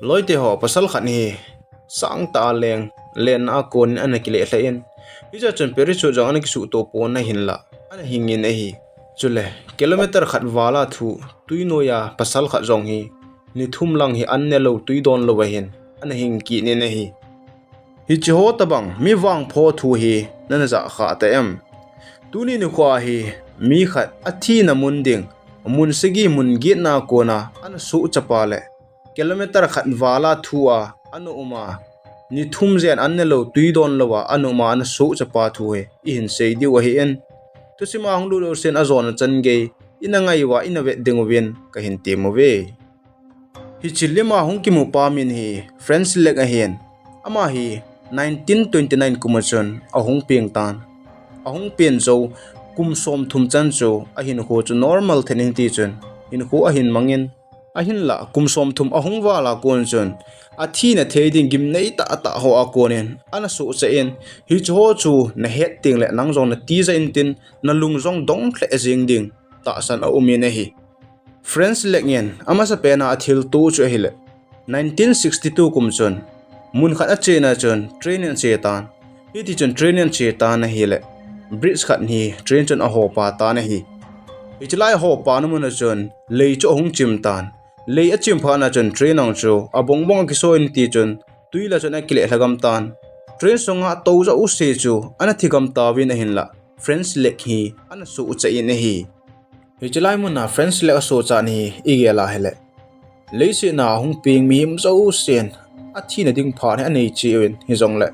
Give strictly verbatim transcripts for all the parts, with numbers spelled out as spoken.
Loite ho, pasal khat hi sangtah a leng, lenna a kon in ana kileh lheh in, hiche chun parachute jong ana kisuh to pon ahinlah, ana hing in ahi. Chule kilometer khat val a thu, tui noiya pasal khat jong hi ni thum lang hi an ne lou, tui don lou ahin, ana hing kit in ahi. Hiche ho tabang mi vangpho thu hi nana jah kha ta em? Tuni nikho hi mi khat athina mun ding, mun sagi mun gietna kona ana sohchapa le kilometer khat val a thu a ana um a, ni thum jen an ne lou, tui don lou a ana um a, ana sohchapa thu hi ihin sei diu ahi in. Thusim a hung lut lou sen, ajona chan gei ina ngai uva ina vet ding uvin kahin tem uve. Hiche lim a hung kimu pa min hi Francis Lake ahin. Ama hi nineteen twenty nine kum a chun ahung peng tan. Ahung peng jou kum som thum chan chu ahinkho chu normal thei in hiti chun hinkho ahin mang in, ahinlah kum som thum ahung val a kon chun athina thei ding gimnei tahtah ho a kon in ana sohcha in, hiche ho chu nahet teng le nang jong natija intin, nalung jong dong lheh jeng ding tahsan aum in ahi. Francis Lake in amasapen a athilto chu ahile, nineteen sixty two kum chun mun khat ache na chun train in ache tan. Hiti chun train in ache tan ahile, bridge khat hi train chun ahopa tan ahi. Hiche lai ahopa na mun a chun lei chu ahung chim tan. Lei achim phat na chun train jong chu abong bong akiso in, hiti chun tui lah chun akileh lha gam tan. Train sunga tou jouse chu ana thi gam tauvin, ahinlah Francis Lake hi ana sohcha in ahi. Hiche lai mun a Francis Lake asohchat hi igel a hile, leiset a hung peng mihem jousen athina ding phat hi anei cheh uvin, hijongle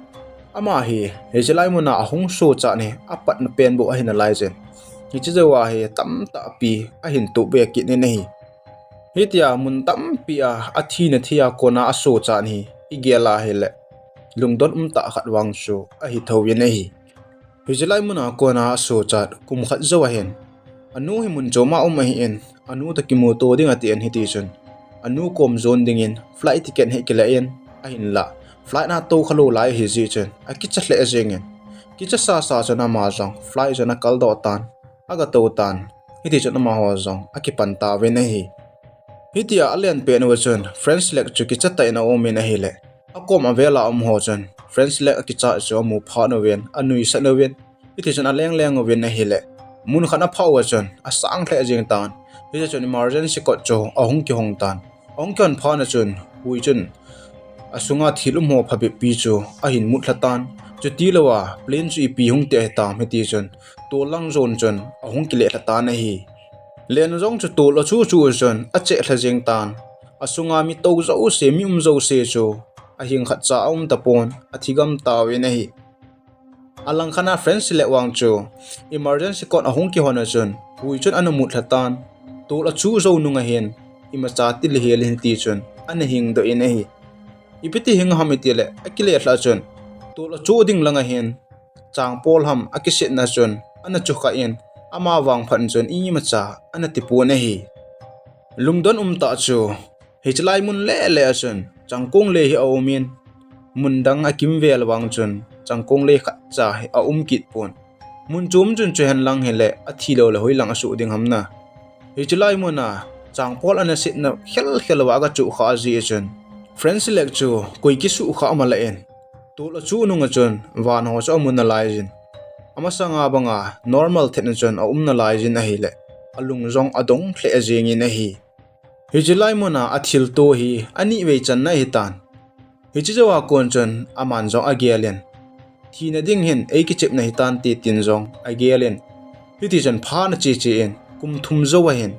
ama hi hiche lai mun a ahung sohchat hi apatna pen bou ahi nalai jin, hiche jou a hi tamtah pi ahin tup be kit in ahi. Hitia mun tampi a athina thei a kona asohchat hi igel a hile, lungdon umtah khat vang chu ahi thouvin ahi. Hiche lai mun a kona asohchat kum khat jou ahin, anu hi mun chom a um ahin, anu toh kimuto ding atin, hiti chun anu kom jon dingin flight ticket hi akila in, ahinlah flight a tou khalou lai ahi jeh chun akicha lheh jeng in, kicha sasa chun ama jong flight chun akaldoh tan, agatou tan. Hiti chun amaho jong akipan tauvin ahi. Hitia alen pet uva chun Francis Lake chu kichatah in aum in ahile, akom avel a um ho chun Francis Lake akichat chu amu phat uvin, anuisat uvin, hiti chun aleng leng uvin ahile, mun khat aphah uva chun asang lheh jeng tan. Hiche chun emergency code chu ahung kihong tan. Ahung kihon phat na chun hui chun asunga thil um ho phabep pi chu ahin mut lha tan. Chuti louva plane chu ipi hung ti ahitam hiti chun tol lang jon chun ahung kileh lha tan ahi. Len jong chu tol achu chu chun acheh lha jeng tan. Asunga mi tou jouse, mi um jouse chu ahing khatcha aum tapon, athi gam tauvin ahi. Alang khat a Francis Lake vang chu emergency code ahung kihon a chun hui chun ana mut lha tan. Tol achu jou nung ahin imacha ti lihel in, hiti chun ana hingdoh in ahi. Ipi ti hing ham itile, akileh lha chun tol achu ding lang ahin changpol ham akisetna chun ana chu kha in, ama vangphat chun imacha ana tipon ahi. Lungdon umtah chu hiche lai mun lele a chun changkong lei hi aum in, mun dang akimvel vang chun changkong lei khatcha hi aum kit pon. Mun chom chun chu hen lang hile, athi lou le hoilang asuh ding ham na. Hiche lai mun a changpol ana setna khel khel uva aga chuh kha jeh chun Francis Lake chu koi kisuh kha ama lah in, tol achu nung a chun van ho chu amu nalai jin, amasanga banga normal thet na chun aum nalai jin ahile, alung jong adong lheh jeng in ahi. Hiche lai mun a athilto hi anivei channa ahitan. Hiche jou a kon chun aman jong agel in, thina ding hin eikichepna hitante tin jong agel in, hiti chun phat ache che in kum thum jou ahin,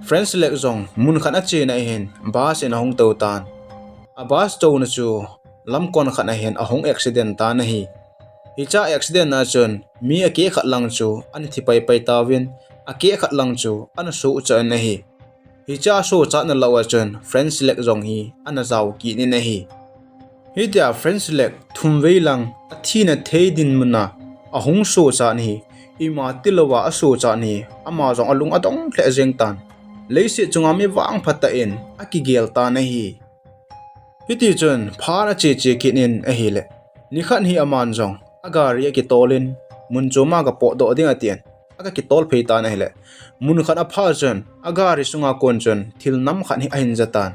Francis Lake jong mun khat achena ahin bus in ahung tou tan. A bus touna chu lamkon khat ahin ahung accident tan ahi. Hiche accident a chun mi akeh khat lang chu ana thi paipai tauvin, akeh khat lang chu ana sohcha in ahi. Hiche asohchatna lah uva chun Francis Lake jong hi ana jao kit in ahi. Hitia Francis Lake thumvei lang athina thei dinmun a ahung sohchat hi, ima tilouva asohchat hi, ama jong alung adong lheh jeng tan. Leiset chunga mi vangphat tah in akigel tan ahi. Hiti chun phat ache che kit in ahile, nikhat hi aman jong agari akitol in, mun chom a aga potdoh ding atin, aga kitol phei tan ahile, mun khat aphah chun agari sunga kon chun thil nam khat hi ahin ja tan.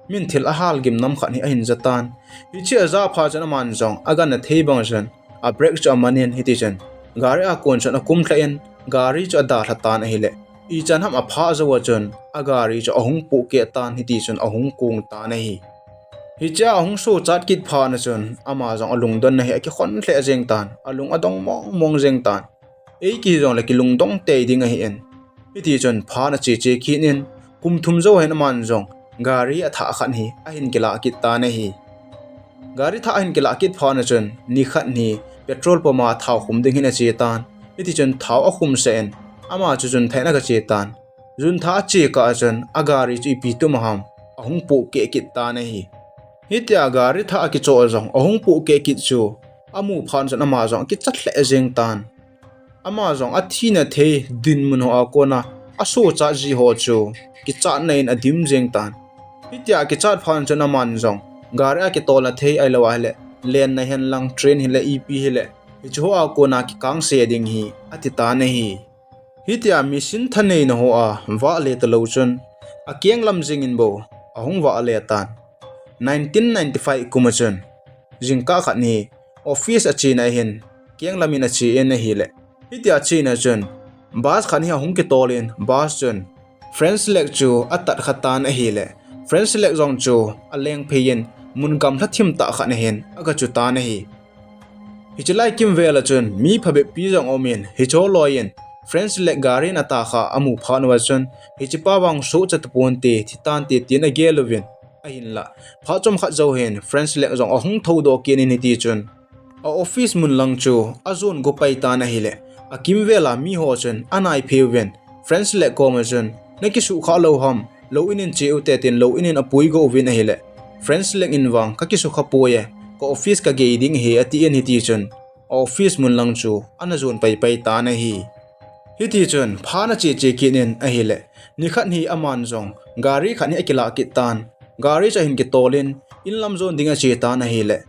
min thil ahal gimnam khat hi ahin ja tan. Hiche aja phat chun aman jong agangthei bang chun a brake chu amanin hiti chun gari a kon chun akum lhah in gari chu adalha tan ahile, ichan ham aphah jou a chun a gari chu ahung pohkeh tan hiti chun ahung kong tan ahi. Hichea ahung sochat kit phat na chun ama jong alungdonna hi akikhon lheh jeng tan, alung adong mong mong jeng tan. Ei kihi jongle kilungdong tei ding ahin. Hiti chun phat ache che kit in, kum thum jou hin aman jong gari athah khat hi ahin kilah kit tan ahi. Gari thah ahin kilah kit phat na chun nikhat hi petrol pump a thao khum ding hin ache tan. Hiti chun thao akhum sah in, ama chu jun thah in agache tan. Jun thah ache kah a chun a gari chu ipi tum ham ahung pohkeh kit tan ahi. Hitia gari thah akichoh jong ahung pohkeh kit chu amu phat chun ama jong akichat lheh jeng tan. Ama jong athina thei dinmun ho a kona asochat ji ho chu kichatna in adim jeng tan. Hitia kichat phat chun aman jong gari akitolna thei ahilou ahile, lenna hen lang, train hile, ipi hile, hiche ho a kona kikangse ding hi ati tan ahi. Hitia machine thaneina ho a vahle talou chun akeng lam jeng in bou ahung vahle tan. Nineteen ninety-five kum a chun jingkah khat hi office achena hin keng lam in ache in ahile, hitia achena chun bus khat hi ahung kitol in bus chun Frank Slak chu atat kha tan ahile, Frank Slak jong chu aleng phei in mun gamla thim tah khat a hin agachu tan ahi. Hiche lai kimvel a chun mi phabep pi jong aum in, hiche loi in Frank Slak gari in ata kha amu phat uva chun, hiche pa vang sohcha tapon te, thi tan te tin agel uvin, ahinlah phat chomkhat jou hin Frank Slak jong ahung thoudoh kit in hiti chun a office mun lang chu ajon go pai tan ahile, akimvel a mi ho chun anaiphei uvin, Frank Slak koma chun, nakisuhkhah lou ham, lou in in che ute tin lou in in apui go uvin ahile, Frank Slak in vang kakisukha poi e, ka office kagei ding ahi atin hiti chun a office mun lang chu ana jon pai pai tan ahi. Hiti chun phat ache che kit in ahile, nikhat hi aman jong gari khat hi akilah kit tan. Gari chu ahin kitol in, in lam jon ding ache tan ahile,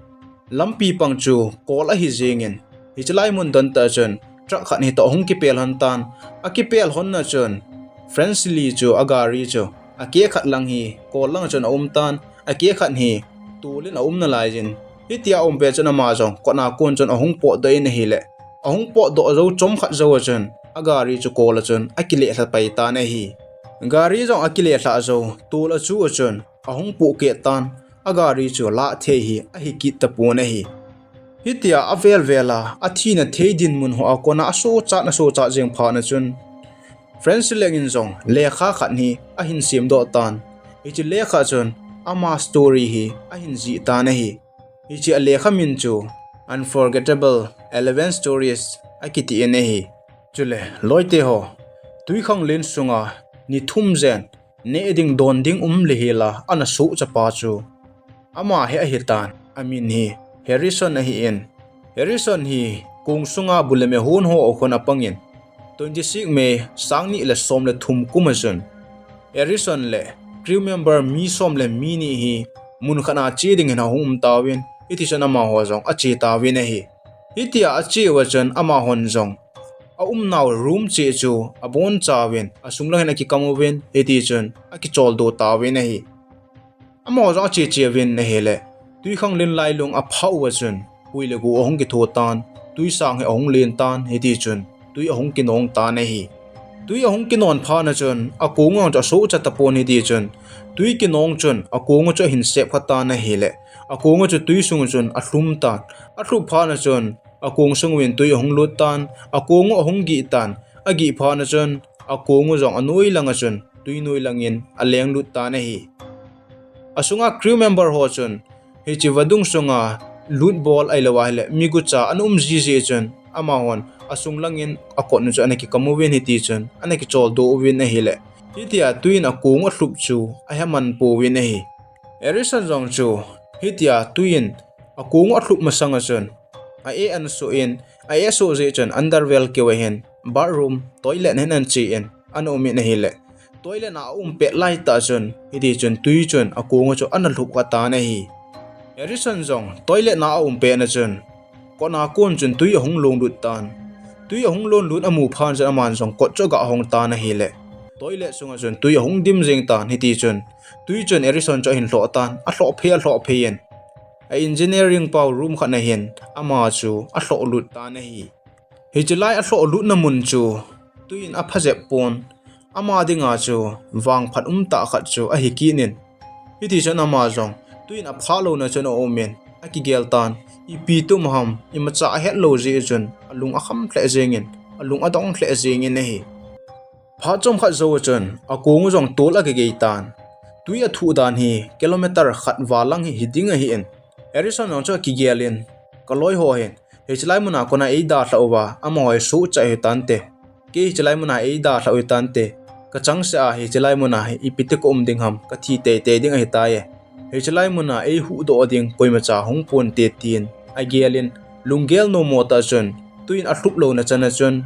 lampi pang chu kol ahi jeng in, hiche lai mun don tah chun truck khat hi toh ahung kipel lhon tan. Akipel lhon na chun Frank Slak chu a gari chu akeh khat lang hi kol lang chun aum tan, akeh khat hi tol in aum nalai jin. Hitia aum pet chun ama jong kot a kon chun ahung potdoh in ahile, ahung potdoh jou chomkhat jou a chun a gari chu kol a chun akileh lha pai tan ahi. Gari jong akileh lhah jou, tol achu a chun ahung pohkeh tan, a gari chu lah thei hi ahi kit tapon ahi. Hitia avel vel a athina thei dinmun ho a kona asochat, asochat jeng phat na chun Frank Slak in jong lekha khat hi ahin semdoh tan. Hiche lekha chun ama story hi ahin jih tan ahi. Hiche a lekha min chu Unforgettable Eleven Stories akiti in ahi. Chule, loite ho, twikhanglen sunga ni thum jen neh ding don ding um le hel a ana sohcha pa chu ama hi ahi tan, amin hi Harrison ahi in. Harrison hi kong sunga bu le me hon ho a kon apang in, twenty six May sang ni le som le thum kum a chun Harrison le crew member mi som le mi ni hi mun khat a che ding in ahung um tauvin, hiti chun amaho jong ache tauvin ahi. Hitia ache uva chun amahon jong aumnau room cheh chu abonchauvin, asung lang hin akikam uvin, hiti chun akicholdo tauvin ahi. Amaho jong ache che uvin ahile, twikhanglen lailung aphah uva chun, pui le go ahung kitho tan, twisang hi ahung len tan, hiti chun twi ahung kinong tan ahi. Twi ahung kinon phat na chun, akong u chu asohcha tapon hiti chun, twi kinong chun akong u chu ahin sep kha tan ahile, akong u chu twi sung chun alhum tan. Alhup phat na chun, akong sung uvin twi ahung lut tan, akong u ahung gih tan, agih phat na chun, akong u jong anoi lang a chun, twi noi lang in aleng lut tan ahi. Asunga crew member ho chun, hiche vadung sunga lut bol ahilou ahile, mi gucha ana um jiji chun, amahon asung lang in akot u chu ana kikam uvin hiti chun, ana kicholdo uvin ahile, hitia twi in akong u alhup chu aheman pouvin ahi. Harrison jong chu hitia twi in akong u alhup masang a chun, a-eh ana soh in, a-eh soh jeh chun underwear keu a hin bathroom, toilet a hin ana che in ana um in ahile, toilet a aum pet laitah chun, hiti chun twi chun akong u chu ana lhup kha tan ahi. Harrison jong toilet a aum pet na chun, kot a kon chun twi ahung long lut tan. Twi ahung long lut amu phat chun aman jong kot chu aga hong tan ahile, toilet sunga chun tui ahung dim jeng tan, hiti chun tui chun Harrison chu ahin lhoh tan, alhoh phei, alhoh phei in a engineering pau room khat na hin ama chu alhoh lut tan ahi. Hiche lai alhoh lutna mun chu tuiyin apha jep pon, ama dinga chu vangphat umtah khat chu ahi kit in. Hiti chun ama jong tuiyin aphah louna chun aumin, akigel tan, ipi tum ham, imacha ahet lou jeh chun alung akham lheh jengin, alung adong lheh jengin ahi. Phat chomkhat jou chun akong u jong tol akigei tan. Tui athuh dan hi kilometer khat val lang hi hiding ahin, Harrison jong chu akigel in, kaloi ho hin hiche lai muna kona eidalhah uva amaho hi sohcha hitante, kei hiche lai muna eidalhah u hitante, kachangseh a hiche lai muna hi ipi ti kaum ding ham, kathi teitei ding ahitai. Hiche lai muna eihuhdoh ding koimacha hung ponte, tin agel in, lunggel nommo tah chun tuiyin alhup louna chana chun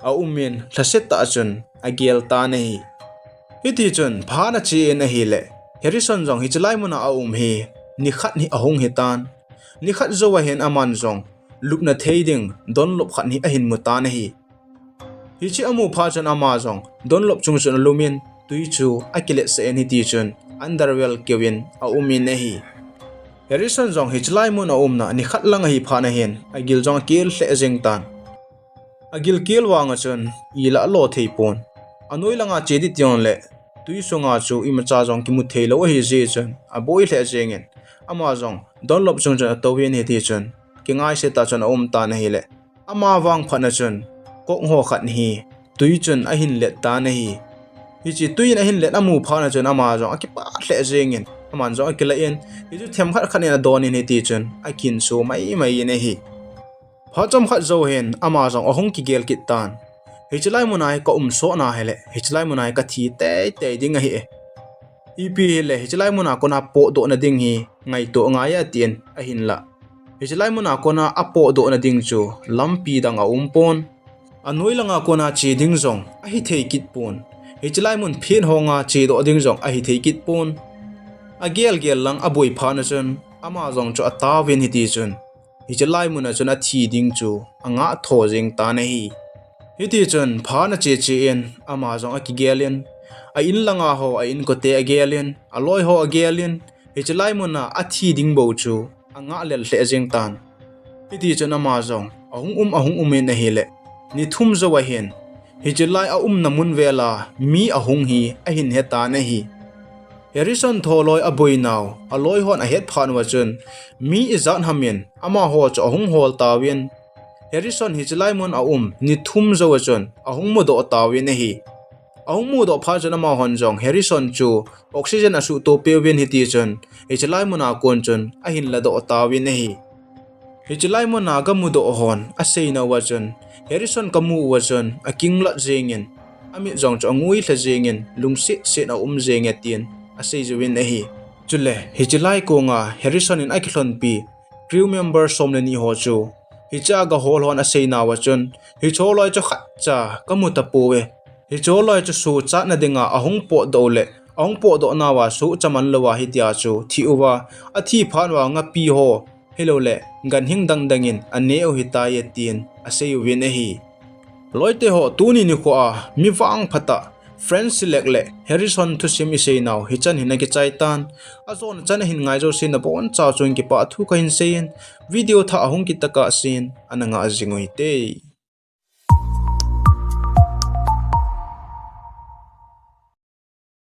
aumin, lhasetah chun agel tan ahi. Hiti chun phat ache in ahile, Harrison jong hiche lai muna aum hi nikhat hi ahung hitan. Nikhat jou ahin aman jong lupna thei ding Dunlop khat hi ahin mu tan ahi. Hiche amu phat chun ama jong Dunlop chung chun alumin, tui chu akiletsah in, hiti chun underwear keuvin aumin ahi. Harrison jong hiche lai mun aumna nikhat lang ahi phat na hin agil jong akel lheh jeng tan. Agil kel vanga chun ilah alo thei pon. Anoi langa che ding tile tui sunga chu imacha jong kimu thei lou ahi jeh chun aboi lheh jengin, ama jong Dunlop chung chun atouvin, hiti chun kingaiseta chun aum tan ahile, ama vangphat na chun kok ho khat hi tui chun ahin let tan ahi. Hiche tuiyin ahin let amu phat na chun ama jong akipah lheh jengin, aman jong akilah in, hichu themkhat khat in adon in, hiti chun akinso maimai in ahi. Phat chomkhat jou hin ama jong ahung kigel kit tan. Hiche lai muna hi kaum sohna hile, hiche lai muna hi kathi teitei ding ahi e. Ipi hile hiche lai muna kona potdohna ding hi ngaito ngai e, tin ahinlah. Hiche lai muna kona apotdohna ding chu lampi dang aum pon. Anoi langa kona che ding jong ahithei kit pon. Hiche lai mun phin honga chedoh ding jong ahithei kit pon. Agel gel lang aboi phat na chun ama jong chu ataovin, hiti chun hiche lai muna chun athi ding chu angah tho jeng tan ahi. Hiti chun phat ache che in ama jong akigel in, a-in langa ho, a-inkote agel in, aloi ho agel in, hiche lai muna athi ding bou chu angah lel lheh jeng tan. Hiti chun ama jong ahung um, ahung umin ahile, ni thum jou ahin hiche lai aumna mun vela mi ahung hi ahin hetan ahi. Harrison tholoi aboinau aloi hon ahet phat uva chun mi ijat hamin amaho chu ahung hol tauvin, Harrison hiche lai mun aum ni thum jou a chun ahung mudoh tauvin ahi. Ahung mudoh phat chun amahon jong Harrison chu oxygen asuhto peuvin, hiti chun hiche lai muna kon chun ahin ladoh tauvin ahi. Hiche lai muna gamudoh hon aseinauva chun, Harrison kamu uva chun akinglat jengin, amit jong chu angui lha jengin, lungset set aum jenge, tin aseiuvin ahi. Chule hiche lai konga Harrison in akilhonpi crew member som le ni ho chu hichea gahol hon aseinauva chun, hiche loi chu khatcha kamu tapouve. Hiche loi chu sochatna dinga ahung potdoh le ahung potdoh nauva sohcha manlouva hitia chu thi uva, athi phat uva ngapi ho, hiloule ganhing dangdangin aneh u hitai e, tin aseiuvin ahi. Loite ho, tuni nikhoa mi vangphatah Frank Slak le Harrison thusim iseinau hichan hin akichai tan. Ajona chan ahin ngai jouse nabonchauva chun kipah thu kahin seiyin, video thah ahung kit tokah sen ana ngah jing uhite.